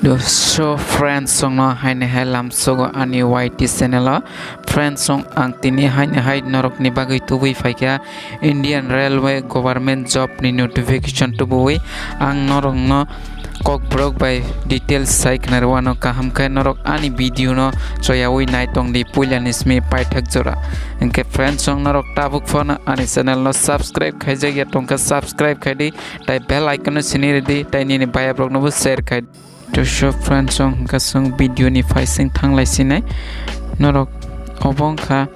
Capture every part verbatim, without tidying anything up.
So friends, chwngno haini hai lamsogo ani Y T channel o. Friends, chwng ang tini haini hai norokni bagwi tubui phaikha Indian Railway government job ni notification tubui. Ang norokno kokborok bai details sai khna rwano, kaham khe norok ani video no choyaui nai tongdi, puilani simi paithak jora. Hinkhe friends, chwng norok tabuk phano ani channel no subscribe khaijakya tongkha, subscribe khaidi, tai bell icon no sini ridi, tai nini bayabrok nobo share khaidi. To so friends, chwng hwnkha chwng video ni phaising thanglai sinai. Norok obo wngkha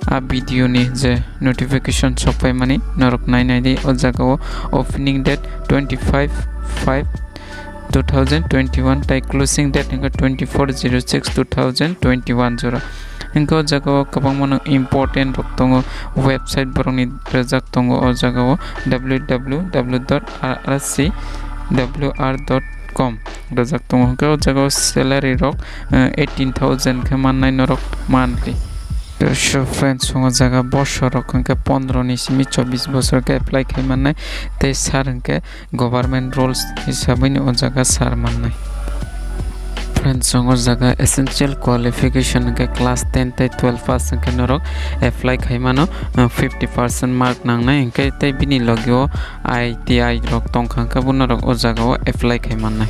a video ni je notification sokpaimani, norok nai nai di. O jaga o opening date twenty five five two thousand twenty one, tai closing date hwnkha twenty four zero six two thousand twenty one jora. Hwnkhe o jaga o kwbangma no important rok tongo, website borokni rwjak tongo o jaga o, W W W dot R R C W R dot com rwjak tongo. Hwnkhe o jaga o salary rok, eh, eighteen thousand khe mannai norok monthly. So friends, o jaga bosor rok hwnkhe pondro ni simi chobbish bosor khe apply khai mannai, tei sir hwnkhe government rules hisabwi no o jaga sir mannai. Friends, chwng o jaga essential qualification hwnkhe class ten tei twelve pass hwnkhe norok apply khai mano, uh, fifty percent mark nangnai hwnkhe tei bini logi o I T I rok tongkha hwnkhe bo norok o jaga o apply khai mannai.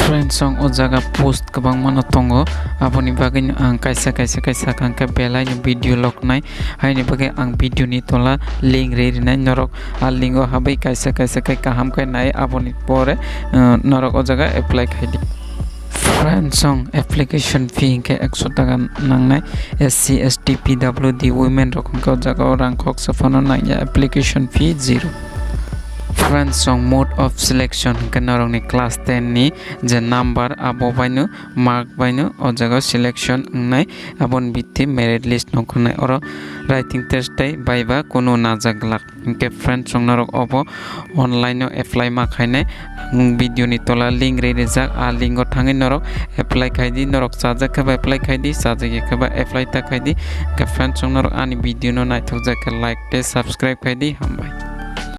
Friends, chwng o jaga post kwbangma no tongo, aboni bagwi no ang kaisa kaisa khe sakha hwnkhe belai no video loknai, haini bagwi ang video ni tola link rwi rinai norok. A link o habwi kaisa kaisa khe kaham khe nai, aboni pore, uh, norok o jaga apply khai di. Friends, chwng application fee hinkhe ekso taka nangnai. S C, S T, P W D, women rok hinkhe o jaga o rang khoksa phano nangya, application fee zero. Friends, chwng mode of selection hinkhe norokni class ten ni je number abo baino mark baino o jaga o selection wngnai, aboni bithi merit list nongkhornai, oro writing test tei viva kunu najak glak. Hinkhe friends, chwng norok obo online o apply ma khainai. Ang video ni tola link rwi rijak, a link o thangwi norok apply khai di, norok chajak khe ba apply khai di, chajak ya khe ba apply ta khai di. Hinkhe friends, chwng norok ani video no naithok jak khe like tei subscribe khai di, hambai.